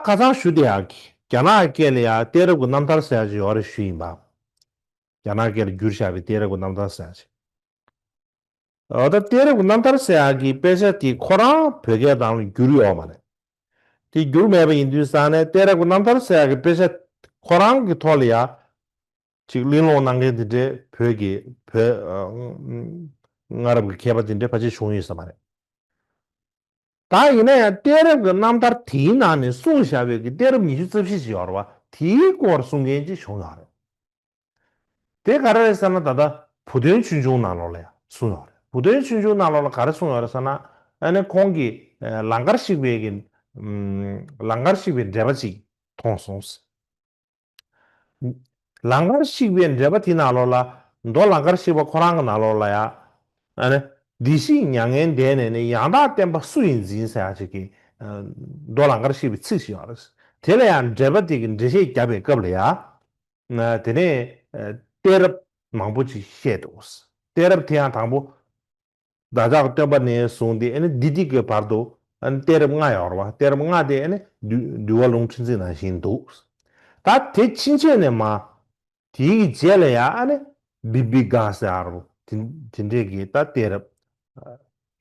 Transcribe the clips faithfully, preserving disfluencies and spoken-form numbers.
ཁ་སང་ཞུ་བསྡད་ཡག་གི་རྒྱ་ནག་སྐད་ལ་ཡང་གཏད་རབས་ཀྱི་རྣམ་ཐར་ཟེར་ཡག་ཅིག་ཡོད་རེད་ཞུས་ཡིན་པ། རྒྱ་ནག་སྐད་ལ་བསྒྱུར་བཞག་པའི་གཏད་རབས་ཀྱི་རྣམ་ཐར་ཟེར་ཡག་ཅིག་འོ་ད་གཏད་རབས་ཀྱི་རྣམ་ཐར་ཟེར་ཡག་གི་དཔེ་ཆ་དེ་ཁོ་རང་བོད་སྐད་ནང་ལ་བསྒྱུར་ཡོད་མ་རེད། དེ་བསྒྱུར་མེད་པ་ཡིན་དུས་ཙང་ནས་གཏད་རབས་ཀྱི་རྣམ་ཐར་ཟེར་ཡག་གི་དཔེ་ཆ་ཁོ་རང་གི་ཐོག་ལ་ཡང་ཅིག་གླེང་སློང་གནང་མཁན་དེ་འདྲའི་བོད་ཀྱི་བོད་ཨ་སྔ་རབས་ཀྱི་མཁས་པ་དེ་འདྲའི་ཕལ་ཆེར་བྱུང་ཡོད་ས་མ་རེད། ད་ཡིན་ན་ཡང་གཏད་རབས་ཀྱི་རྣམ་ཐར་དེའི་ནང་ནས་གསུངས་བཞག་པའི་གི་གཏད་རབས་ཉི་ཤུ་རྩ་བཞི་ཅིག་ཡོད་རེད་བ། དེའི་སྐོར་གསུང་མཁན་ཅིག་བྱུང་ཡོད་རེད། དེ་ག་རེ་རེད་ཟེར་ན། ད་ལྟ་བུ་སྟོན་ཆོས་འབྱུང་ནང་ལོགས་ལ་ཡང་གསུངས་ཡོད་རེད། བུ་སྟོན་ཆོས་འབྱུང་ནང་ལོགས་ལ་ག་རེ་གསུངས་ཡོད་རེད་ཟེར་ན། ཨ་ནི་ཁོང་གིས་ཨ་ལང་ཀར་གཤེགས་པའི་གི་ཨམ་ལང་ཀར་གཤེགས་པའི་འགྲེལ་པ་ཅིག་མཐོང་སོང་། ལང་ཀར་གཤེགས་པའི་འགྲེལ་པ་དེ་ནང་ལོགས་ལ། མདོ་ལང་ཀར་གཤེགས་པ་ཁོ་རང་གི་ནང་ལོགས་ལ་ཡང་། ཨ་ནི་བདེ་གཤེགས་མྱ་ངན་འདས་ནས་ནི། ཡང་དག་བསྟན་པ་སུ་ཡིས་འཛིན་ཟེར་ཡག་ཅིག་གི་ཨ་མདོ་ལང་ཀར་གཤེགས་པའི་ཚིག་ཅིག་ཡོད་རེད། དེ་ལ་ཡང་འགྲེལ་པ་དེ་གི་འགྲེལ་བཤད་བརྒྱབ་པའི་སྐབས་ལ་ཡང་། ཨ་དེ་ནས་ཨ་གཏད་རབས་མང་པོ་ཅིག་བཤད་འདུག་གཏད་རབས་དེ་ཡང་དང་པོ། བདག་ཅག་སྟོན་པ་ནས་བཟུང་སྟེ་ཨ་ནི་འདི་དུས་ཀྱི་བར་དུ་ཨ་ནི་གཏད་རབས་ལྔ་ཡོད་རེད་བ། གཏད་རབས་ལྔ་དེ་ཨ་ནི་འདུལ་འདུལ་བ་ལུང་ཁྲིད་འཛིན་ནང་བཞིན་འདུག་ད་དེ་ཕྱིན་ཆད་ནས་མ། དེའི་རྗེས་ལ་ཡང་ཨ་ནི་བི་བི་ག་ཟེར་ཡག་རེད་བ། དེ་དེ་འདྲས་ཀྱི་ད་གཏད་རབས་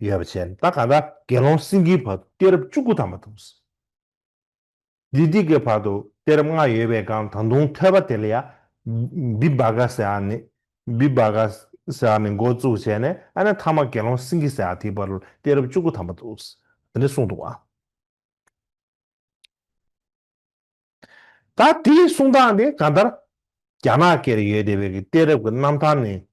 ཡོད་པ་བྱས་ནས། ད་གང་ལྟར་དགེ་སློང་སེང་གེའི་བར་དུ་གཏད་རབས་བཅུ་དགུ་ཐམ་པ་འདུག་འདི་དུས་ཀྱི་བར་དུ་གཏད་རབས་ལྔ་ཡོད་པའི་སྒང་། ད་དུང་ཐོས་པ་དེ་ལ་ཡང་བི་བ་ག་ཟེར་ཡག་ནས། བི་བ་ག་ཟེར་ཡག་ནས་འགོ་བཙུགས་བྱས་ནས། ཨ་ནི་ཐ་མ་དགེ་སློང་སེང་གེ་ཟེར་ཡག་དེའི་བར་ལ་གཏད་རབས་བཅུ་དགུ་ཐམ་པ་འདུག་དེ་འདྲ་གསུངས་འདུག་བ། ད་དེའི་གསུང་སྟངས་དེ་གང་ལྟར་རྒྱ་ནག་སྐད་ལ་ཡོད་བསྡད་པའི་གི་གཏད་རབས་ཀྱི་རྣམ་ཐར་ནས་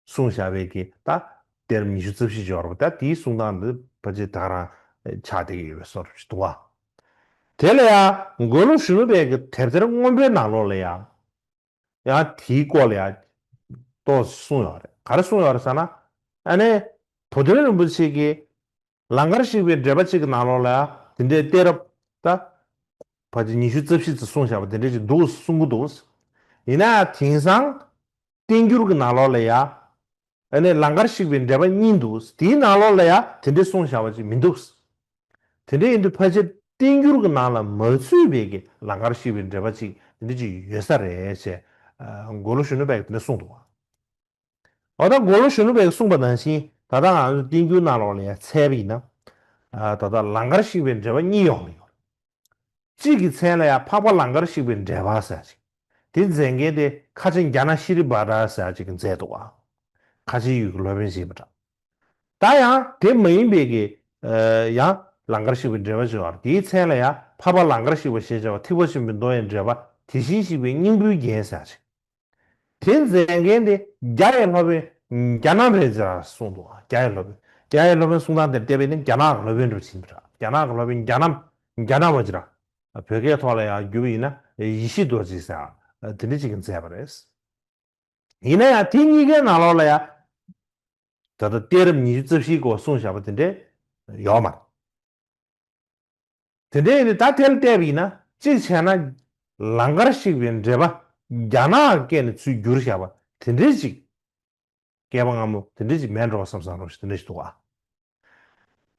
གསུངས་བཞག་པའི་གི་ད་གཏད་རབས་ཉི་ཤུ་རྩ་བཞི་ཅིག་ཡོད་རེད་བ། ད་དེའི་གསུང་སྟངས་འདི་ཕལ་ཆེར་ད་ག་རང་ཆགས་བསྡད་ཀྱི་ཡོད་པའི་བཟོ་འདྲ་ཅིག་འདུག་བ། དེ་ལ་ཡང་མགོན་པོ་གཞོན་ནུ་དཔལ་གྱི་དེབ་ཐེར་སྔོན་པོའི་ནང་ལོགས་ལ་ཡང་། ཡང་དེའི་སྐོར་ལ་ཡང་ཏོག་ཙམ་གསུངས་ཡོད་རེད། ག་རེ་གསུངས་ཡོད་རེད་ཟེར་ན། ཨ་ནི་བུ་སྟོན་རིན་པོ་ཆེ་གིས་ལང་ཀར་གཤེགས་པའི་འགྲེལ་པ་གཅིག་གི་ནང་ལོགས་ལ་ཡང་དེ་འདྲའི་གཏད་རབས་ད་ཕལ་ཆེར་ཉི་ཤུ་རྩ་བཞི་ཙམ་གསུངས་བཞག་པ་དེ་འདྲ་ཅིག་འདུག་གསུང་གི་འདུག་ཡིན་ན་ཡང་དེང་སང་བསྟན་འགྱུར་གྱི་ནང་ལོགས་ལ་ཡང་། ཨ་ནི་ལང་ཀར་གཤེགས་པའི་འགྲེལ་པ་གཉིས་འདུག་དེའི་ནང་ལོགས་ལ་ཡང་དེ་འདྲའི་གསུངས་བཞག་པ་ཅིག་མི་འདུག་དེ་འདྲ་ཡིན་དུས་ཕལ་ཆེར་བསྟན་འགྱུར་གྱི་ནང་ལ་མ་ཚུད་པའི་གི་ལང་ཀར་གཤེགས་པའི་འགྲེལ་པ་ཅིག་དེ་འདྲ་ཅིག་ཡོད་ས་རེད་ཅེས། ཨ་མགོན་པོ་གཞོན་ནུ་དཔལ་གྱིས་དེ་འདྲ་གསུངས་འདུག་འོ་ད་མགོན་པོ་གཞོན་ནུ་དཔལ་གྱིས་གསུངས་པ་ནང་བཞིན་ད་ལྟ་ང་ཚོ་བསྟན་འགྱུར་ནང་ལོགས་ལ་ཡང་འཚོལ་བ་ཡིན་ན། ཨ་ད་ལྟ་ལང་ཀར་གཤེགས་པའི་འགྲེལ་པ་གཉིས་ཡོང་གི་ཡོད་རེད། གཅིག་གི་མཚན་ལ་ཡང་འཕགས་པ་ལང་ཀར་གཤེགས་པའི་འགྲེལ་པ་ཟེར་ཅིག་དེ་མཛད་མཁན་དེ་ཁ་ཆེ་རྒྱ་ནག་ཤྲཱི་བྷ་དྲ་ཟེར་ཅིག་གིས་མཛད་འདུག་བ། ཁ་ཆེའི་ཡུལ་གྱི་སློབ་དཔོན་ཞིག་ཡིན་པ་འདྲ། ད་ཡང་དེ་མ་ཡིན་པའི་གི་ཨ་ཡང་ལང་ཀར་གཤེགས་པའི་འགྲེལ་པ་ཅིག་ཡོད་རེད། དེའི་མཚན་ལ་ཡང་འཕགས་པ་ལང་ཀར་གཤེགས་པ་ཞེས་བྱ་བ་ཐེག་པ་ཆེན་པོའི་མདོ་ཡི་འགྲེལ་པ་དེ་བཞིན་གཤེགས་པའི་སྙིང་པོའི་རྒྱན་ཟེར་ཅིག་དེ་མཛད་མཁན་དེ་རྒྱ་ཡི་སློབ་དཔོན་རྒྱ་ནམ་རེད་ཟེར་གསུངས་འདུག་རྒྱ་ཡི་སློབ་དཔོན། རྒྱ་ཡི་སློབ་དཔོན་གསུང་སྟངས་དེར་བལྟས་པས་ནི་རྒྱ་ནག་གི་སློབ་དཔོན་འདྲ་ཞིག་ཡིན་པ་འདྲ། རྒྱ་ནག་གི་སློབ་དཔོན་རྒྱ་ནམ། རྒྱ་ནམ་བ་ཅིག་ར། བོད་སྐད་ཐོག་ལ་ཡང་བསྒྱུར་བ་ཡིན་ན་ཡེ་ཤེས་རྡོ་རྗེ་ཟེར་ཡག་དེ་འདྲ་ཅིག་གིས་མཛད་པ་རེད། ཡིན་ན་ཡང་དེ་གཉིས་ཀའི་ནང་ལོགས་ལ་ཡང་ད་ལྟ་གཏད་རབས་ཉི་ཤུ་རྩ་བཞིའི་སྐོར་གསུངས་བཞག་པ་དེ་འདྲ་ཡོད་མ་རེད། དེ་འདྲ་ཡིན་དུས་ད་དེ་ལ་བལྟས་པ་ཡིན་ན་གཅིག་བྱས་ན་ལང་ཀར་གཤེགས་པའི་འགྲེལ་པ་རྒྱ་ནག་གི་སྐད་ནས་ཚུར་བསྒྱུར་བཞག་པ་དེ་འདྲ་ཅིག་སྐལ་པ་སྔ་མོ་དེ་འདྲ་ཅིག་མེད་འགྲོ་བསམ་བསམ་རོགས་ཞེས་དེ་འདྲ་ཞིག་འདུག་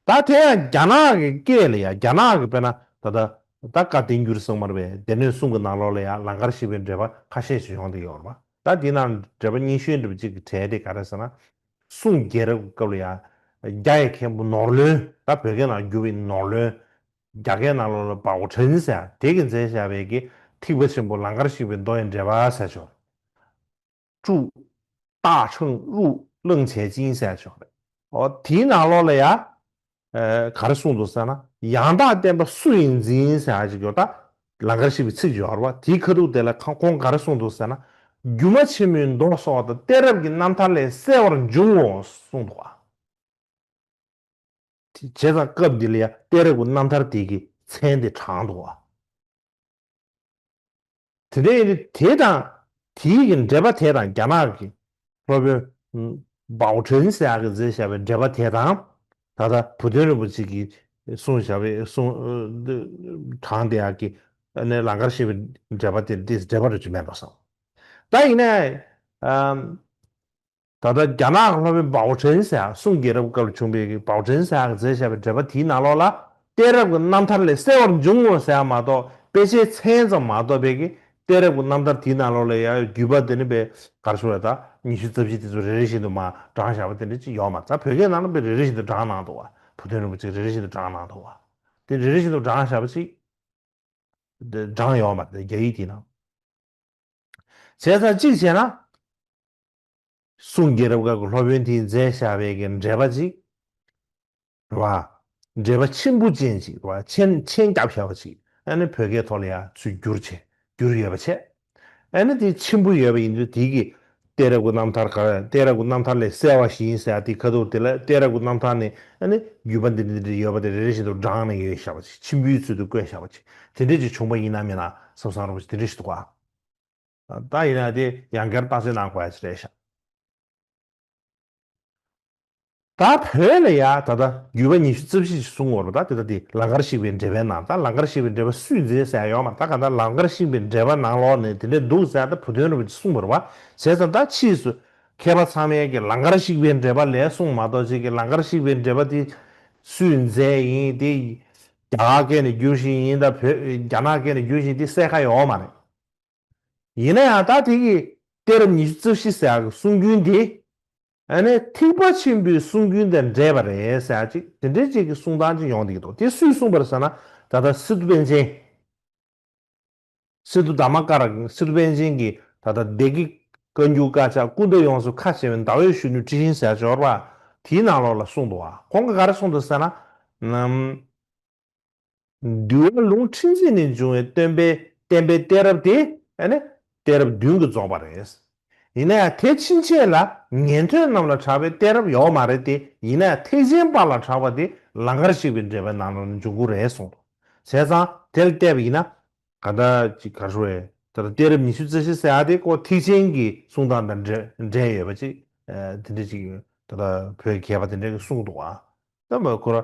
ག་ད་དེ་ཡང་རྒྱ་ནག་གི་སྐད་ལ་ཡང་རྒྱ་ནག་གི་དཔེར་ན་ད་ལྟ་ད་བཀའ་བསྟན་འགྱུར་གསང་བ་རེད་པས། སྡེ་སྣོད་གསུམ་གྱི་ནང་ལོགས་ལ་ཡང་ལང་ཀར་གཤེགས་པའི་འགྲེལ་པ་ཁ་ཤས་ཤིག་ཡོང་བསྡད་ཡོད་རེད་པ། ད་དེའི་ནང་འགྲེལ་པ་རྙིང་ཤོས་འདྲ་པོ་ཅིག་གི་གྲས་དེ་ག་རེ་ཟེར་ན། གསུང་རྒྱལ་རབས་ཀྱི་སྐབས་ལ་ཡང་རྒྱ་ཡི་མཁན་པོ་ནོར་བློན། ད་བོད་སྐད་ནང་བསྒྱུར་བའི་ནོར་བློན། རྒྱ་སྐད་ནང་ལོགས་ལ་བའོ་ཁྲན་ཟེར་ཡ་དེ་གིས་མཛད་བཞག་པའི་གི་ཐེག་པ་ཆེན་པོ་ལང་ཀར་གཤེགས་པའི་མདོ་ཡི་འགྲེལ་པ་ཟེར་ཆོག 注大乘入楞严经 ཟེར་ཆོག་རེད། འོ་དེའི་ནང་ལོགས་ལ་ཡ། ཨ་ག་རེ་གསུངས་འདུག་ཟེར་ན། ཡང་དག་བསྟན་པ་སུ་ཡིས་འཛིན་ཟེར་ཡ་ཅིག་ཡོད། ད་ལང་ཀར་གཤེགས་པའི་ཚིག་ཅིག་ཡོད་རེད་བ། དེའི་ཁ་ཐུག་དེ་ལ་ཁ་ཁོང་ག་རེ་གསུངས་འདུག་ཟེར་ན། སྒྱུ་མ་ཆེན་མོའི་མདོ་སོགས་དང་། གཏད་རབས་ཀྱི་རྣམ་ཐར་ལས་གསལ་བར་འབྱུང་ངོ་གསུངས་འདུག་བ། བྱས་ཙང་སྐབས་འདི་ལ་ཡ་གཏད་རབས་ཀྱི་རྣམ་ཐར་དེ་གི་མཚན་དེ་དྲངས་འདུག་བ། དེ་འདྲ་ཡིན་དུས་དེ་དང་དེའི་གི་འགྲེལ་པ་དེ་དང་། རྒྱ་ནག་གི་སློབ་དཔོན་བའོ་ཁྲན་ཟེར་ཡག་གིས་མཛད་བཞག་པའི་འགྲེལ་པ་དེ་དང་། ད་ལྟ་བུ་སྟོན་རིན་པོ་ཆེ་གིས་གསུངས་བཞག་པའི་གསུང་དྲངས་བསྡད་ཡག་གི་ཨ་ནི་ལང་ཀར་གཤེགས་པའི་འགྲེལ་པ་དེ་འདི་འགྲེལ་པ་རེད་ཅེས་མེད་འགྲོ་བསམ། ད་ཡིན་ནའི་ཨམ། ད་ལྟ་རྒྱ་ནག་གི་སློབ་དཔོན་བའོ་ཁྲན་ཟེར་ཡག་གསུང་རྒྱལ་རབས་སྐབས་ལ་བྱུང་བའི་བའོ་ཁྲན་ཟེར་ཡག་གིས་མཛད་བཞག་པའི་འགྲེལ་པ་དེའི་ནང་ལོགས་ལ། གཏད་རབས་ཀྱི་རྣམ་ཐར་ལས་གསལ་བར་འབྱུང་ངོ་ཟེར་ཡ་མ་གཏོགས། དཔེ་ཆའི་མཚན་ཙམ་མ་གཏོགས་པའི་གི་གཏད་རབས་ཀྱི་རྣམ་ཐར་དེའི་ནང་ལོགས་ལ་ཡ་བརྒྱུད་པ་དེ་ནི་པའི་གར་ཤོར་བ་ད་ཉི་ཤུ་རྩ་བཞི་དེ་ཚོ་རེ་རེ་བཞིན་དུ་མ་བགྲངས་བཞག་པ་དེ་འདྲ་ཅིག་ཡོད་མ་རེད། ད་བོད་སྐད་ནང་ལ་པའི་རེ་རེ་བཞིན་དུ་བགྲངས་གནང་འདུག་བ། བུ་སྟོན་རིན་པོ་ཆེ་རེ་རེ་བཞིན་དུ་བགྲངས་གནང་འདུག་བ། དེ་རེ་རེ་བཞིན་དུ་བགྲངས་བཞག་པ་ཅིག་བགྲངས་ཡོད་མ་རེད། རྒྱ་ཡིག་དེའི་ནང་། བྱས་ཙང་གཅིག་བྱས་ན། གསུང་རྒྱལ་རབས་སྐབས་ཀྱི་སློབ་དཔོན་དེས་མཛད་བཞག་པའི་གི་འགྲེལ་པ་ཅིག་རེད་བ། འགྲེལ་པ་ཆེན་པོ་ཅན་ཅིག་རེད་བ། མཆན་མཆན་བརྒྱབ་བཞག་པ་ཅིག་ཨ་ནི་བོད་སྐད་ཐོག་ལ་ཡང་ཚུར་བསྒྱུར་བྱས་བསྒྱུར་ཡོད་པ་བྱས། ཨ་ནི་དེ་ཆེན་པོ་ཡོད་པ་ཡིན་དུས་དེ་གི་གཏད་རབས་ཀྱི་རྣམ་ཐར་ག་གཏད་རབས་ཀྱི་རྣམ་ཐར་ལས་གསལ་བ་ཞིག་ཡིན་ཟེར་ཡ་དེ་ཁ་ཐུག་དེ་ལ་གཏད་རབས་ཀྱི་རྣམ་ཐར་ནས་ཨ་ནི་བརྒྱུད་པ་འདི་འདྲ་འདི་འདྲ་ཡོད་པ་དེ་རེ་རེ་བཞིན་དུ་བགྲངས་ནས་ཡོད་བཞག་པ་ཅིག་ཆེན་པོའི་ཚུལ་དུ་བཀོད་བཞག་པ་ཅིག་དེ་འདྲ་ཅིག་བྱུང་པ་ཡིན་ན་མིན་ན་བསམ་བསམ་རུང་དེ་འདྲ་ཞིག་འདུག་ག་ད་ཡིན་ན་དེ་ཡང་བསྐྱར་བརྟག་དཔྱད་གནང་དགོས་ཡ་ཅིག་རེད་ཤག་ད་བོད་ལ་ཡ་ད་ལྟ་བརྒྱུད་པ་ཉི་ཤུ་རྩ་བཞི་ཞིག་གསུང་བར་ད་དེ་ད་དེ་ལང་ཀར་གཤེགས་པའི་འགྲེལ་པའི་ནང་ད་ལང་ཀར་གཤེགས་པའི་འགྲེལ་པ་སུས་མཛད་ཟེར་ཡ་ཡོད་མ་རེད། ད་ག་ད་ལང་ཀར་གཤེགས་པའི་འགྲེལ་པ་ནང་ལོགས་ནས་དེ་འདྲ་འདུག་ཟེར་ད་བུ་སྟོན་རིན་པོ་ཆེ་གསུངས་པ་རེད་བ། བྱས་ཙང་ད་ཕྱིས་སུ་མཁས་པ་ཚང་མས་ཀྱི་ལང་ཀར་གཤེགས་པའི་འགྲེལ་པ་ལས་གསུངས་མ་གཏོགས་ཅིག་གི་ལང་ཀར་གཤེགས་པའི་འགྲེལ་པ་དེ་སུས་མཛད་ཡིན་དེ་རྒྱ་གར་སྐད་ནས་བསྒྱུར་བཞིན་ཡིན་ད་བོད་རྒྱ་ནག་སྐད་ནས་བསྒྱུར་བཞིན་དེ་གསལ་ཁ་ཡོད་མ་རེད། ཡིན་ན་ཡང་ད་དེ་གི་གཏད་རབས་ཉི་ཤུ་རྩ་བཞི་ཟེར་ཡག་གི་གསུང་རྒྱུན་དེ། ཨ་ནི་ཐེག་པ་ཆེན་པོའི་གསུང་རྒྱུན་དང་འདྲེས་པ་རེད་ཟེར་ཡག་ཅིག་དེ་འདྲའི་ཅིག་གི་གསུང་སྟངས་ཅིག་ཡོང་བསྡད་ཀྱི་འདུག་དེ་སུས་གསུངས་པ་རེད་ཟེར་ན། ད་ལྟ་སི་ཏུ་པཎ་ཆེན། སི་ཏུ་དྷརྨ་ཀ་ར། སི་ཏུ་པཎ་ཆེན་གྱིས་ད་ལྟ་བདེ་དགེ་བཀའ་འགྱུར་དཀར་ཆག་ཀུན་ཏུ་ཡོངས་སུ་ཁ་ཕྱེ་བའི་ཟླ་འོད་གཞོན་ནུའི་སྤྲིན་ཤིང་ཟེར་ཡག་ཅིག་ཡོད་རེད་བ། དེའི་ནང་ལོགས་ལ་གསུངས་འདུག་བ། ཁོང་གིས་ག་རེ་གསུངས་འདུག་ཟེར་ན། ནམ། འདུལ་བ་ལུང་ཁྲིམས་འཛིན་ནས་འབྱུང་བའི་སྟོན་པའི་བསྟན་པའི་གཏད་རབས་དེ་ཨ་ནི་གཏད་རབས་བདུན་གྱིས་རྫོགས་པ་རེད། ཡིན་ན་ཡང་དེ་ཕྱིན་ཆད་ལ་ཉན་ཐོས་རྣམས་ལ་གྲགས་པའི་གཏད་རབས་ཡོད་མ་རེད་དེ། ཡིན་ན་ཡང་ཐེག་ཆེན་པ་ལ་གྲགས་པ་དེ་ལང་ཀར་གཤེགས་པའི་འགྲེལ་པའི་ནང་ལ་འབྱུང་གི་རེད་གསུངས་འདུག་བྱས་ཙང་དེ་ལ་བལྟས་པ་ཡིན་ན་ག་འདྲ་ཅིག་ག་རེ་ཞུ་དགོས་རེད། ད་ལྟ་གཏད་རབས་ཉི་ཤུ་རྩ་བཞི་ཟེར་ཡག་དེ་ཁོ་ཐེག་ཆེན་གྱི་གསུང་སྟངས་དང་འབྲེལ་འབྲེལ་ཡོད་པ་ཅིག་དེ་འདྲ་ཅིག་ད་ལྟ་བོད་ཀྱི་མཁས་པ་དེ་འདྲས་ཀྱིས་གསུངས་འདུག་ཨ། ད་མ་ཁོ་ར།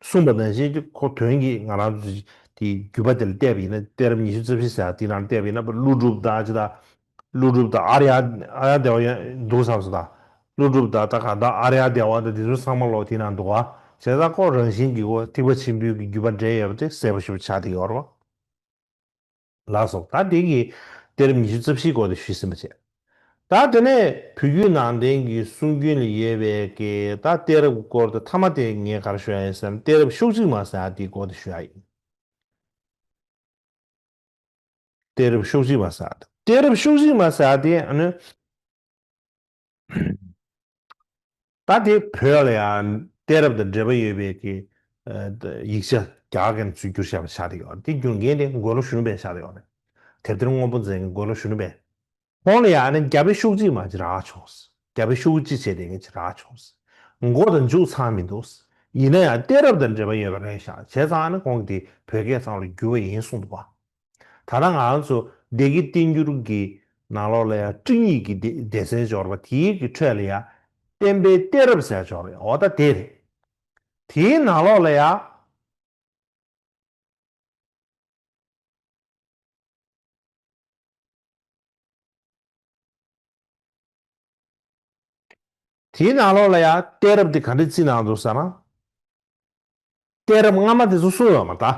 གསུངས་པ་ནང་བཞིན་གྱི་ཁོ་དོན་གྱིས་ང་རང་ཚོ་དེ་བརྒྱུད་པ་དེ་ལ་བལྟས་པ་ཡིན་ན་གཏད་རབས་ཉི་ཤུ་རྩ་བཞི་ཟེར་བ་དེ་ནང་བལྟས་པ་ཡིན་ན་ཀླུ་སྒྲུབ་དང་ཅི་དང་། ཀླུ་སྒྲུབ་དང་ཨཱརྱ་ཨཱརྱ་དེ་བ་ཡང་འདུག་བསམ་སོང་ད། ཀླུ་སྒྲུབ་དང་ད་གང་ལྟར་ཨཱརྱ་དེ་བ་དང་དེ་ཚོ་ཚང་མ་ལོག་དེ་ནང་འདུག་བ། བྱས་ཙང་ཁོ་རང་བཞིན་གྱིས་ཁོ་ཐེག་པ་ཆེན་པོའི་གི་བརྒྱུད་པ་འདྲེས་ཡོད་པ་དེ་གསལ་པོ་ཞེ་པོ་ཆགས་བསྡད་ཡོད་རེད་བ། ལགས་སོ། ད་དེ་གི་གཏད་རབས་ཉི་ཤུ་རྩ་བཞིའི་སྐོར་དེ་ཞུས་ཟིན་པ་བྱས། ད་དེ་ནས་བོད་བརྒྱུད་ནང་བསྟན་གྱི་གསུང་རྒྱུན་ལ་ཡོད་པའི་གི་ད་གཏད་རབས་ཀྱི་སྐོར་དེ་མཐའ་མ་དེ་ངས་ག་རེ་ཞུ་ཡ་ཡིན་ཟེར་ན། གཏད་རབས་ཤོག་གཅིག་མ་ཟེར་ཡ་དེའི་སྐོར་དེ་ཞུ་ཡ་ཡིན། གཏད་རབས་ཤོག་གཅིག་མ་ཟེར་ཡ་དེ། གཏད་རབས་ཤོག་གཅིག་མ་ཟེར་ཡ་དེ་ཨ་ནི། ད་དེ་བོད་ལ་ཡང་གཏད་རབས་དང་འབྲེལ་བ་ཡོད་པའི་གི་ཨ་ཡིག་ཆ་རྒྱ་གར་སྐད་ནས་ཚུར་བསྒྱུར་བཞག་པ་ཆགས་བསྡད་ཡོད་རེད། དེ་བསྒྱུར་མཁན་དེ་མགོན་པོ་གཞོན་ནུ་དཔལ་ཆགས་བསྡད་ཡོད་རེད། དེབ་ཐེར་སྔོན་པོ་མཛད་མཁན་མགོན་པོ་གཞོན་ནུ་དཔལ། ཁོང་ལ་ཡང་ཨ་ནི་རྒྱལ་པོའི་ཤོག་གཅིག་མ་ཅིག་རག་བྱུང་། རྒྱལ་པོའི་ཤོག་གཅིག་བྱས་བསྡད་མཁན་ཅིག་རག་བྱུང་། མགོ་དང་མཇུག་ཚང་མི་འདུག། ཡིན་ན་ཡང་གཏད་རབས་དང་འབྲེལ་བ་ཡོད་པ་རེད་ཤག། བྱས་ཙང་ཨ་ནི་ཁོང་གིས་དེ་བོད་སྐད་ཚང་ལ་བསྒྱུར་བ་ཡིན་གསུངས་འདུག་བ། ད་ལྟ་ང་རང་ཚོ་སྡེ་དགེ་བསྟན་འགྱུར་གྱི་ནང་ལོགས་ལ་ཡང་སྤྲིངས་ཡིག་གི་སྡེ་སྡེ་ཚན་སྦྱོར་བ་དེའི་གི་ཁྲོད་ལ་ཡང་བསྟན་པའི་གཏད་རབས་ཟེར་སྦྱོར་བ་ཡང་འོ་ད་དེ་རེད། དེའི་ནང་ལོགས་ལ་ཡང་དེའི་ནང་ལོགས་ལ་ཡང་གཏད་རབས་དེ་ག་འདྲ་བརྩིས་གནང་འདུག་ཟེར་ན། གཏད་རབས་སྔ་མ་དེ་ཚོ་གསུངས་ཡོད་མ་རེད་ད།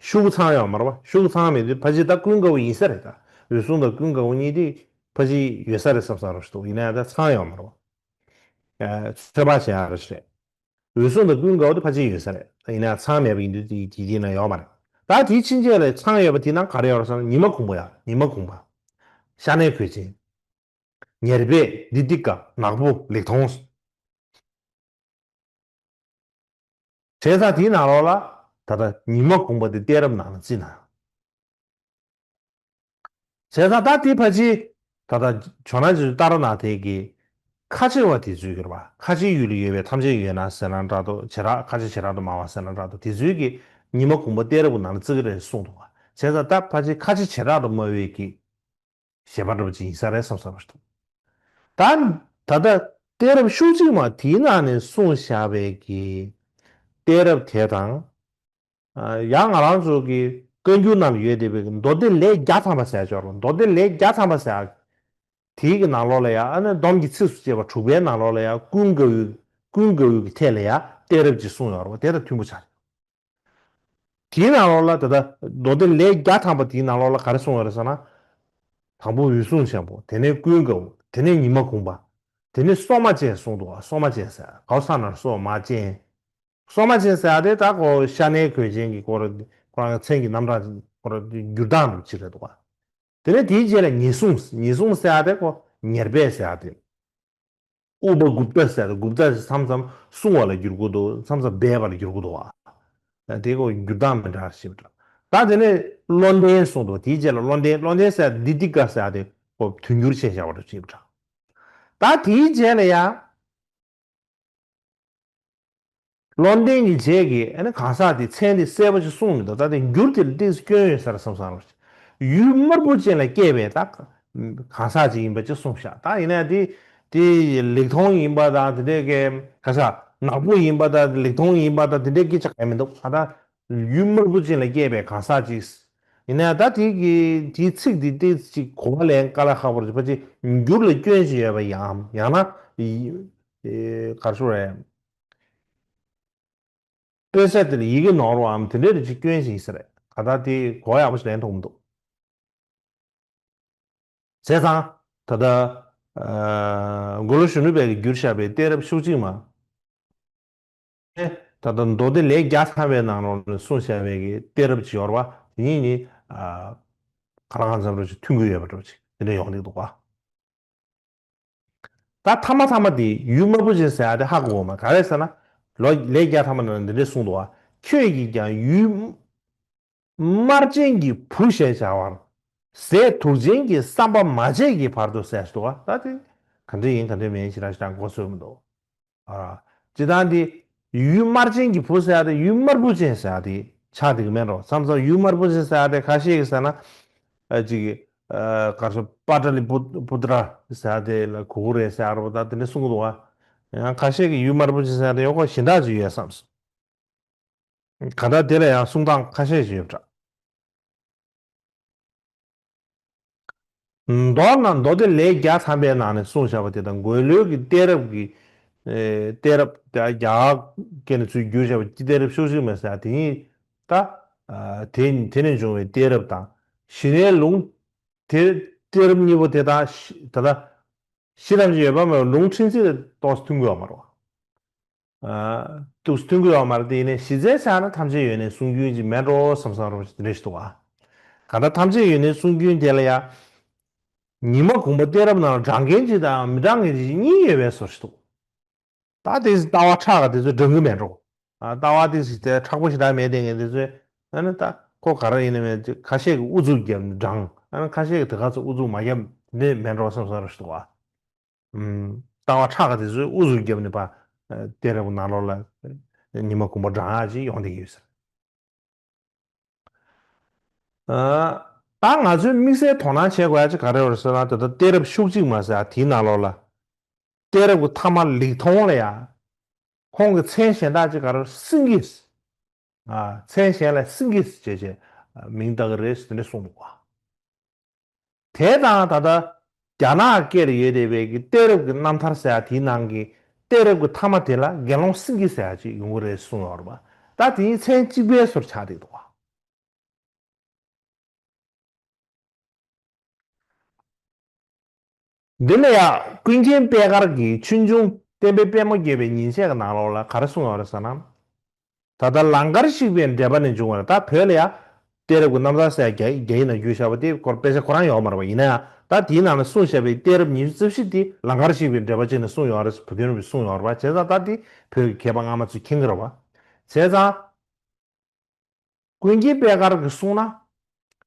ཤོག་གུ་ཚང་ཡོད་མ་རེད་པ། ཤོག་གུ་ཚང་མེད་དུས་ཕལ་ཆེར་ད་ཀུན་དགའ་བོ་ཡིན་ས་རེད་ད། འོད་སྲུང་དང་ཀུན་དགའ་བོ་གཉིས་དེ་ཕལ་ཆེར་ཡོད་ས་རེད་བསམ་བསམ་རོགས་ཞིག་འདུག། ཡིན་ན་ཡང་ད་ཚང་ཡོད་མ་རེད་པ། ཚོད་དཔག་བྱེད་ཡག་རེད་ཞིག་རེད། འོད་སྲུང་དང་ཀུན་དགའ་བོ་དེ་ཕལ་ཆེར་ཡོད་ས་རེད། ཡིན་ན་ཡང་ཚང་མེད་པ་ཡིན་དུས་དེ་དེ་དེའི་ནང་ཡོད་མ་རེད། ད་དེའི་ཕྱིན་ཆད་ལ་ཚང་ཡོད་པ་དེའི་ནང་ག་རེ་ཡོད་རེད་ཟེར་ན། ཉི་མ་གུང་པ་ཡ། ཉི་མ་གུང་པ། ཤ་ནའི་གོས་ཆེན། ཉེར་སྦས་དྷི་ཏི་ཀ། ནག་པོ་ལེགས་མཐོང་། བྱས་ཙང་དེའི་ནང་ལོགས་ལ་ད་ལྟ་ཉི་མ་གུང་པ་དེ་གཏད་རབས་ནང་ལ་བརྩིས་ན། བྱས་ཙང་ད་དེ་ཕལ་ཆེར་ད་ལྟ་ཇོ་ནང་ཆེན་ཏཱ་ར་ནཱ་ཐའི་གི་ཁ་ཆེ་བ་དེ་ཚོས་ཀྱི་རེད་པ། ཁ་ཆེའི་ཡུལ་ལ་ཡོད་པའི་ཐམས་ཅད་ཡོད་ན་ཟེར་ན་འདྲ་འདུག། བྱེ་བྲག་ཁ་ཆེ་བྱེ་བྲག་ཏུ་མང་བ་ཟེར་ན་འདྲ་འདུག། དེ་ཚོས་ཀྱི་ཉི་མ་གུང་པ་གཏད་རབས་ཀྱི་ནང་ལ་བརྩི་གི་རེད་གསུངས་འདུག་པ། བྱས་ཙང་ད་ཕལ་ཆེར་ཁ་ཆེ་བྱེ་བྲག་ཏུ་སྨྲ་བའི་གི་བཞེད་པ་འདྲ་པོ་ཅིག་ཡིན་ས་རེད་བསམ་བསམ་པ་ཞིག་འདུག། ད་ད་ལྟ་གཏད་རབས་ཤོག་གཅིག་མ་དེའི་ནང་ནས་གསུངས་བཞག་པའི་གི་གཏད་རབས་དེ་དང་། ཨ་ཡང་ང་རང་ཚོ་གི་བཀའ་འགྱུར་ནང་ལ་ཡོད་བསྡད་པའི་གི་མདོ་སྡེ་ལེའུ་བརྒྱ་ཐམ་པ་ཟེར་ཡག་ཅིག་ཡོད་རེད་པ། མདོ་སྡེ་ལེའུ་བརྒྱ་ཐམ་པ་ཟེར་ཡག་དེའི་གི་ནང་ལོགས་ལ་ཡང་ཨ་ནི་སྡོམ་གྱི་ཚིགས་སུ་བཅད་པ་དྲུག་པའི་ནང་ལོགས་ལ་ཡང་ཀུན་དགའ་བོའི་ཀུན་དགའ་བོའི་གི་ཐད་ལ་ཡང་གཏད་རབས་ཅིག་གསུངས་ཡོད་རེད་པ། དེ་དང་མཐུན་པོ་ཆགས་ དེའི་ནང་ལོགས་ལ་ད་ལྟ་མདོ་སྡེ་ལས་བརྒྱ་ཐམ་པ་དེའི་ནང་ལོགས་ལ་ག་རེ་གསུངས་ཡོད་རེད་ཟེར་ན། དང་པོ་འོད་སྲུང་ཆེན་པོ། དེ་ནས་ཀུན་དགའ་བོ། དེ་ནས་ཉི་མ་གུང་པ། དེ་ནས་སོ་མ་ཅན་གསུངས་འདུག་བ། སོ་མ་ཅན་ཟེར་གའོ་ས་ན་སོ་མ་ཅན། སོ་མ་ཅན་ཟེར་ཡ་དེ་ད་ཁོ་ཤ་ནའི་གོས་ཅན་གྱི་སྐོར་ཁོ་རང་གི་མཚན་གྱི་རྣམ་གྲངས་སྐོར་འགྱུར་སྟངས་འདྲ་ཅིག་རེད་འདུག་བ། དེ་ནས་དེའི་རྗེས་ལ་ཉེར་སྲུང་། ཉེར་སྲུང་ཟེར་ཡ་དེ་ཁོ་ཉེར་སྦས་ཟེར་ཡ་དེ། ཨུ་པ་གུབ་ཏ་ཟེར་ཏེ། གུབ་ཏ་ཟེར་མཚམས་མཚམས་སྲུང་བ་ལ་བསྒྱུར་གྱི་འདུག་མཚམས་མཚམས་སྦས་པ་ལ་བསྒྱུར་གྱི་འདུག་བ། དེ་ཁོ་བསྒྱུར་སྟངས་མི་འདྲ་ཞིག་འདྲ། ད་དེ་ནས་བློ་ལྡན་གསུངས་འདུག་དེའི་རྗེས་ལ་བློ་ལྡན། བློ་ལྡན་ཟེར་ཏེ་དི་ཏི་ཀ་ཟེར་ཏེ་ཁོ་དུས་འགྱུར་བྱས་བཞག་པ་འདྲ་ཞིག་འདྲ། ད་དེའི་རྗེས་ལ་ཡ། བློ་ལྡན་གྱི་རྗེས་ཀྱི་ཨ་ནི་གང་ཟག་དེ་མཚན་དེ་གསལ་པོ་ཞིག་གསུངས་མི་འདུག་ད་དེ་འགྱུར་དེ་ལ་ཏོག་ཙམ་སྐྱོན་ཡོད་ས་རེད་བསམ་བསམ་རེད། ཡུལ་དམར་པོ་ཅན་ལ་སྐྱེས་པའི་ད་གང་ཟག་ཅིག་ཡིན་པ་ཅིག་གསུངས་ཤག་ད་ཡིན་ན་དེ་དེ་ལེགས་མཐོང་ཡིན་པ་དང་དེ་འདྲའི་གི་ག་ས་ནག་པོ་ཡིན་པ་དང་ལེགས་མཐོང་ཡིན་པ་དང་དེ་འདྲའི་སྐད་ཆ་གང་ཡང་མི་འདུག་ད་ད་ཡུལ་དམར་པོ་ཅན་ལ་སྐྱེས་པའི་གང་ཟག་ཅིག་ཡིན་ན་ད་དེ་གི་དེའི་ཚིག་དེ་ཏོག་ཙམ་ཅིག་གོ་བ་ལེན་དཀའ་ལས་ཁག་པོ་རེད། ཕལ་ཆེར་འགྱུར་ལ་སྐྱོན་ཞིག་ཡོད་པ་ཡིན་ནམ། ཡང་ན་ཨེ་ག་རེ་ཞུ་དགོས་རེད། དཔེ་ཆ་དེ་ལ་ཡི་གེ་ནོར་བའམ་དེ་འདྲའི་རིགས་ཀྱི་སྐྱོན་ཞིག་ཡིན་ས་རེད། ད་ལྟ་དེ་གོ་བ་ཡག་པོ་ཞིག་ལེན་ཐུབ་མི་འདུག་བྱས་ཙང་ད་ལྟ་ཨ་མགོ་ལོག་གཞོན་ནུ་བས་བསྒྱུར་བཞག་པའི་གཏད་རབས་ཤོག་གཅིག་མ། ད་ལྟ་མདོ་སྡེ་ལས་བརྒྱ་ཐམ་པའི་ནང་ལོགས་ནས་གསུངས་བཞག་པའི་གི་གཏད་རབས་ཅིག་ཡོད་རེད་པ། དེ་གཉིས་ནི་ཨ་ག་ལ་གང་འཚམ་རོ་ཅིག་མཐུན་གྱི་ཡོད་པ་འདྲ་པོ་ཅིག་དེ་འདྲ་ཡོང་གི་འདུག་པ། ད་ཐ་མ་ཐ་མ་དེ་ཡུལ་དམར་པོ་ཅན་ཟེར་ཡ་དེ་ཧ་གོ་མ། ག་རེ་ཟེར་ན། ལོ་ལས་བརྒྱ་ཐམ་པ་ནང་འདི་འདྲས་གསུངས་འདུག་བ། ཁྱོད་ཀྱིས་ཀྱང་ཡུལ་དམར་ཅན་གྱི་བུ་ཞེས་བྱ་བར། ཟས་དུག་ཅན་གྱི་བསམ་པ་མ་བྱས་ཀྱི་བར་དུ་ཟེར་འདུག་བ། ད་དེ་ག་འདྲ་ཡིན་ག་འདྲ་མིན་ཞེ་དྲག་ཞེ་དྲག་མགོ་ཚོས་མི་འདུག་ཨ། སྤྱིར་བཏང་དེ་ཡུལ་དམར་ཅན་གྱི་བུ་ཟེར་ཡ་དེ་ཡུལ་དམར་པོ་ཅན་ཟེར་ཡ་དེ་ཆགས་བསྡད་ཀྱི་མེད་འགྲོ། མཚམས་མཚམས་ཡུལ་དམར་པོ་ཅན་ཟེར་ཡ་དེ་ཁ་ཤས་ཀྱིས་ཟེར་ན། ཨ་ཅིག་ཨ་ག་རེ་ཟེར། པཱ་ཏ་ལི་པུ་པུ་ཏྲ་ཟེར་ཡ་དེ་ལ་གོ་གི་རེད་ཟེར་ཡ་རེད་པ། ད་དེ་འདྲ་གསུང་གི་འདུག་བ། ཡང་ཁ་ཤས་ཀྱིས་ཡུལ་དམར་པོ་ཅན་ཟེར་ཡ་དེ་ཡང་ཁོ་གཞན་དག་ཅིག་ཡོད་བསམས་སོང་། གང་ལྟར་དེ་ལ་ཡང་གསུང་སྟངས་ཁ་ཤས་ཤིག་ཡོད་པ་འདྲ། མདོར་ན་མདོ་སྡེ་ལས་བརྒྱ་ཐམ་པའི་ནང་ནས་གསུངས་བཞག་པ་དེ་དང་མགོ་ལོག་གི་གཏད་རབས་ཀྱི་ཨེ་གཏད་རབས་དེ་རྒྱ་གར་སྐད་ནས་ཚུར་བསྒྱུར་བཞག་པ་གཏད་རབས་ཤོག་གཅིག་མ་ཟེར་ཡ་དེ་གཉིས་ད་ཨ་དེ་དེ་ནས་བྱུང་བའི་གཏད་རབས་དང་། གཞི་ནས་ལུང་དེ་གཏད་རབས་གཉིས་པོ་དེ་དང་ད་ལྟ་གཞི་ཐམས་ཅད་ཡོད་པ་མེད་པ་ལུང་ཕྲན་ཚེགས་ཏོག་ཙམ་མཐུན་གྱི་ཡོད་མ་རེད་བ། ཨ་ཏོག་ཙམ་མཐུན་གྱི་ཡོད་མ་རེད། དེ་ཡིན་ནའི་གཞི་རྩའི་ཆ་ནས་ཐམས་ཅད་ཡོད་ནས་གསུང་རྒྱུན་ཅིག་མེད་འགྲོ་བསམ་བསམ་རོ་དེ་འདྲ་ཞིག་འདུག་བ། གང་ལྟར་ཐམས་ཅད་ཡོད་ནས་གསུང་རྒྱུན་དེ་ལ་ཡ། ཉི་མ་གུང་པ་གཏད་རབས་ནང་ལ་དྲང་མཁན་ཅིག་དང་མི་དྲང་མཁན་ཅིག་གཉིས་ཡོད་པའི་བཟོ་ཞིག་འདུག་ད་དེ་ལྟ་བ་ཁྲག་ག་དེ་ཚོས་འགྲང་གི་མེད་འགྲོ། ཨ་ལྟ་བ་དེ་ཞིག་དེ་མཁྲེགས་པོ་ཞེ་དྲག་མེད་དེ་ངས་དེ་ཚོས་ཨ་ནི་ད་ཁོ་ག་རེ་ཡིན་ནི་མེད་ཅིག་ཁ་ཤས་ཀྱིས་ཨུ་ཚུགས་བརྒྱབ་ནས་དྲང་། ཨ་ནི་ཁ་ཤས་ཀྱིས་དེ་ག་ཚོད་ཨུ་ཚུགས་མ་བརྒྱབ་འདི་མེད་འགྲོ་བསམ་བསམ་རོ་ཞིག་འདུག་བ། ཨུམ། ལྟ་བ་ཁྲག་ག་དེ་ཚོས་ཨུ་ཚུགས་བརྒྱབ་ནས་ཕར་ཨ་གཏད་རབས་ནང་ལོགས་ལ་ཉི་མ་གུང་པ་དྲང་ཡག་ཅིག་ཡོང་བསྡད་ཀྱི་ཡོད་ཟེར། ཨ་ད་ང་ཚོས་དམིགས་བསལ་དོ་སྣང་བྱེད་དགོས་ཡག་ཅིག་ག་རེ་ཡོད་རེད་ཟེར་ན། ད་ལྟ་གཏད་རབས་ཤོག་གཅིག་མ་ཟེར་ཡ་དེའི་ནང་ལོགས་ལ། གཏད་རབས་ཀྱི་ཐ་མ་ལེགས་མཐོང་ལ་ཡ། ཁོང་གི་མཚན་གཞན་དག་ཅིག་ག་རེ་སེང་གེ། ཨ་མཚན་གཞན་ལ་སེང་གེ་ཞེས་བྱས་མིང་བཏགས་ཀྱི་རེད་ཟེར་ནས་གསུངས་འདུག་བ། དེ་དང་ད་ལྟ་རྒྱ་ནག་སྐད་ལ་ཡོད་བསྡད་པའི་གི་གཏད་རབས་ཀྱི་རྣམ་ཐར་ཟེར་ཡ་དེའི་ནང་གི་གཏད་རབས་ཀྱི་ཐ་མ་དེ་ལ་དགེ་སློང་སེང་གེ་ཟེར་ཡ་ཅིག་ཡོང་གི་རེད་གསུངས་ཡོད་རེད་པ། ད་དེ་གཉིས་མཚན་གཅིག་པའི་བཟོ་འདྲ་ཆགས་བསྡད་འདུག་བ། འདི་ལ་ཡང་ཀུན་མཁྱེན་པད་དཀར་གྱིས་ཆོས་འབྱུང་བསྟན་པའི་པད་མོ་བརྒྱད་པའི་ཉིན་བྱེད་ཀྱི་ནང་ལོགས་ལ་ག་རེ་གསུངས་ཡོད་རེད་ཟེར་ན། ད་ལྟ་ལང་ཀར་གཤེགས་པའི་འགྲེལ་པ་ནས་འབྱུང་བ་རེད། ད་བོད་ལ་ཡང་གཏད་རབས་ཀྱི་རྣམ་ཐར་ཟེར་རྒྱ་རྒྱ་ཡིག་ནང་བསྒྱུར་བཞག་པ་དེ་སྐོར་དཔེ་ཆ་ཁོ་རང་ཡོད་མ་རེད་པ། ཡིན་ན་ཡང་ད་དེའི་ནང་ལ་གསུངས་བཞག་པའི་གཏད་རབས་ཉི་ཤུ་རྩ་བཞི་དེ་ལང་ཀར་གཤེགས་པའི་འགྲེལ་པ་ཅིག་ནས་གསུངས་ཡོད་རེད། བུ་སྟོན་རིན་པོ་ཆེས་གསུངས་ཡོད་རེད་པ། བྱས་ཙང་ད་དེ་བོད་ཀྱི་མཁས་པ་སྔ་མ་ཚོས་མཁྱེན་གྱི་རེད་པ། བྱས་ཙང་། ཀུན་མཁྱེན་པད་དཀར་གྱིས་གསུངས་ན།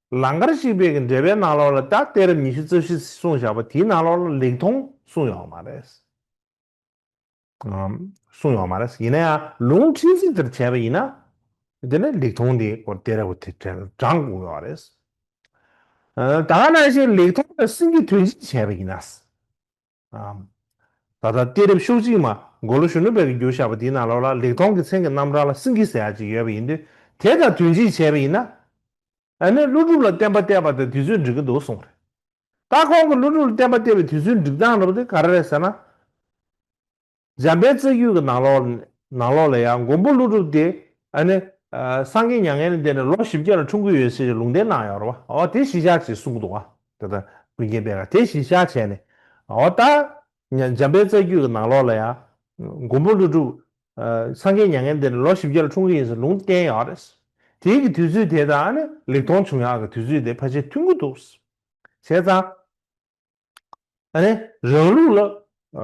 ལང་ཀར་གཤེགས་པའི་གི་འགྲེལ་པའི་ནང་ལོགས་ལ་ད་གཏད་རབས་ཉི་ཤུ་རྩ་བཞི་གསུངས་བཞག་པ་དེའི་ནང་ལོགས་ལ་ལེགས་མཐོང་གསུངས་ཡོད་མ་རེད། ཨམ། གསུངས་ཡོད་མ་རེད། ཡིན་ན་ཡང་ལུང་ཕྲན་ཚེགས་དེར་བྱས་པ་ཡིན་ན། དེ་ནས་ལེགས་མཐོང་དེ་སྐོར་གཏད་རབས་དེ་དྲན་དྲང་དགོས་ཡོད་རེད། ཨ། ད་ག་ནང་བཞིན་ལེགས་མཐོང་དང་སེང་གེ་དོན་གཅིག་བྱས་པ་ཡིན་ན། ཨ། ད་ལྟ་གཏད་རབས་ཤོག་གཅིག་མ་མགོ་ལོག་གཞོན་ནུ་བས་བསྒྱུར་བཞག་པ་དེའི་ནང་ལོགས་ལ་ལེགས་མཐོང་གི་མཚན་གྱི་རྣམ་གྲངས་ལ་སེང་གེ་ཟེར་ཡག་ཅིག་ཡོད་པ་ཡིན་དུས། དེ་དང་དོན་གཅིག་བྱས་པ་ཡིན་ན། ཨ་ནི་ཀླུ་སྒྲུབ་ལ་བསྟན་པ་གཏད་པ་དང་དུས་ཚོད་འགྲིག་གི་འདུག་གསུངས་རེད། ད་ཁོང་གིས་ཀླུ་སྒྲུབ་ལ་བསྟན་པ་གཏད་པའི་དུས་ཚོད་འགྲིག་སྟངས་འདྲ་པོ་དེ་ག་རེ་རེད་ཟེར་ན། འཇམ་དཔལ་རྩ་རྒྱུད་ཀྱི་ནང་ལོགས་ནང་ལོགས་ལ་ཡང་མགོན་པོ་ཀླུ་སྒྲུབ་དེ་ཨ་ནི་ ཨ། སངས་རྒྱས་མྱ་ངན་ལས་འདས་ནས་ལོ་བཞི་བརྒྱ་ལ་འཁྲུངས་ཀྱི་ཡོད་ཟེར་ལུང་བསྟན་གནང་ཡོད་རེད་བ། འོ་དེ་གཞིར་བཞག་བྱས་གསུངས་འདུག་བ། ད་ལྟ་ཀུན་མཁྱེན་པད་དཀར་དེ་གཞིར་བཞག་བྱས་ནས། འོ་ད་འཇམ་དཔལ་རྩ་རྒྱུད་ཀྱི་ནང་ལོགས་ལ་ཡང་མགོན་པོ་ཀླུ་སྒྲུབ། ཨ། སངས་རྒྱས་མྱ་ངན་འདས་ནས་ལོ་བཞི་བརྒྱ་ལ་འཁྲུངས་ཀྱི་ཡིན་ཟེར་ལུང་བསྟན་ཡོད་རེད། དེའི་གི་དུས་ཚོད་དེ་དང་ཨ་ནི་ལེགས་མཐོང་བྱུང་ཡག་གི་དུས་ཚོད་དེ་ཕལ་ཆེར་མཐུན་གྱི་འདུག། བྱས་ཙང་། ཨ་ནི་རང་ལུགས་ལ་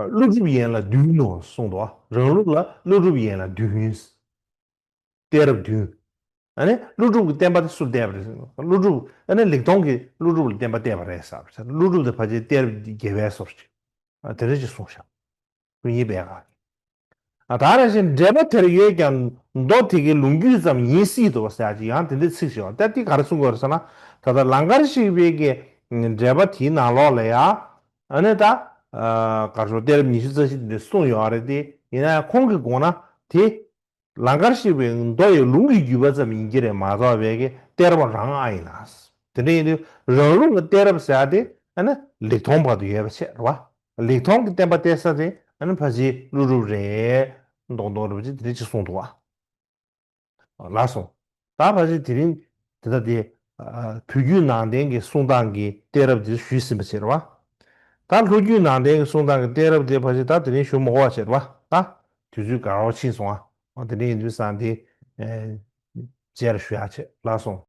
ཀླུ་སྒྲུབ་ཡན་ལག་བདུན་ནོ་གསུངས་འདུག། རང་ལུགས་ལ་ཀླུ་སྒྲུབ་ཡན་ལག་བདུན། གཏད་རབས་བདུན། ཨ་ནི་ཀླུ་སྒྲུབ་ཀྱི་བསྟན་པ་དེ་སུ་གཏད་པ་རེད། ཀླུ་སྒྲུབ། ཨ་ནི་ལེགས་མཐོང་གིས་ཀླུ་སྒྲུབ་ལ་བསྟན་པ་གཏད་པ་རེད་ཟེར། ཀླུ་སྒྲུབ་དེ་ཕལ་ཆེར་གཏད་རབས་བརྒྱད་པའི་སོར་ཅིག། ཨ། དེ་འདྲ་ཅིག་གསུངས་ཤག། ཀུན་མཁྱེན་པད་དཀར། ཨ། ད་རེ་བཞིན་འགྲེལ་པ་དེར་ཡོད་ཀྱང་མདོ་དེ་གའི་ལུང་རྒྱུད་ཙམ་ཡིན་སྲིད་དོ་ཟེར་ཅིག་ཡང་དེ་འདྲའི་ཚིག་ཞིག་ཡོད། ད་འདི་ག་རེ་གསུང་དགོས་རེད་ཟེར་ན། ད་ལྟ་ལང་ཀར་གཤེགས་པའི་གི་འགྲེལ་པ་དེའི་ནང་ལོགས་ལ་ཡང་། ཨ་ནི་ད། ཨ། ག་རེ་ཟེར། གཏད་རབས་ཉི་ཤུ་རྩ་བཞི་དེ་འདྲ་གསུངས་ཡོད་རེད་དེ། ཡིན་ན་ཡང་ཁོང་གི་དགོངས་ན་དེ། ལང་ཀར་གཤེགས་པའི་མདོ་ཡི་ལུང་གི་བརྒྱུད་པ་ཙམ་ཡིན་གྱི་རེད་མ་གཏོགས་པའི་གི་གཏད་རབས་རང་ཨ་ཡིན་ལ། དེ་འདྲ་ཡིན་དུས་རང་ལུགས་ལ་གཏད་རབས་ཟེར་ཡ་དེ་ཨ་ནི་ལེགས་མཐོང་བར་དུ་ཡོད་པ་བྱས་རེད་བ། ལེགས་མཐོང་གི་བསྟན་པ་གཏད་ས་དེ་ཨ་ནི་ཕལ་ཆེར་ཀླུ་སྒྲུབ་རེད། མདོག་མདོག་རེད་བ། ཅིག་དེ་འདྲ་ཅིག་གསུངས་འདུག་བ། ལགས་སོ། ད་ཕལ་ཆེར་དེ་རིང་དེ་ལྟ་སྟེ། ཨ། བོད་བརྒྱུད་ནང་བསྟན་གྱི་གསུང་སྟངས་ཀྱི་གཏད་རབས་དེ་ཞུས་ཟིན་པ་བྱས་རེད་བ། ད་ལྷོ་བརྒྱུད་ནང་བསྟན་གྱི་གསུང་སྟངས་ཀྱི་གཏད་རབས་དེ་ཕལ་ཆེར་ད་དེ་རིང་ཞུ་མི་དགོས་པ་བྱས་རེད་བ། ད་དུས་ཚོད་འགོར་བ་ཕྱིན་སོང་ཨ། འོ་དེ་འདྲ་ཡིན་དུས་ཙང་དེ། ཨ། རྗེས་ལ་ཞུ་ཡག་བྱས། ལགས་སོ།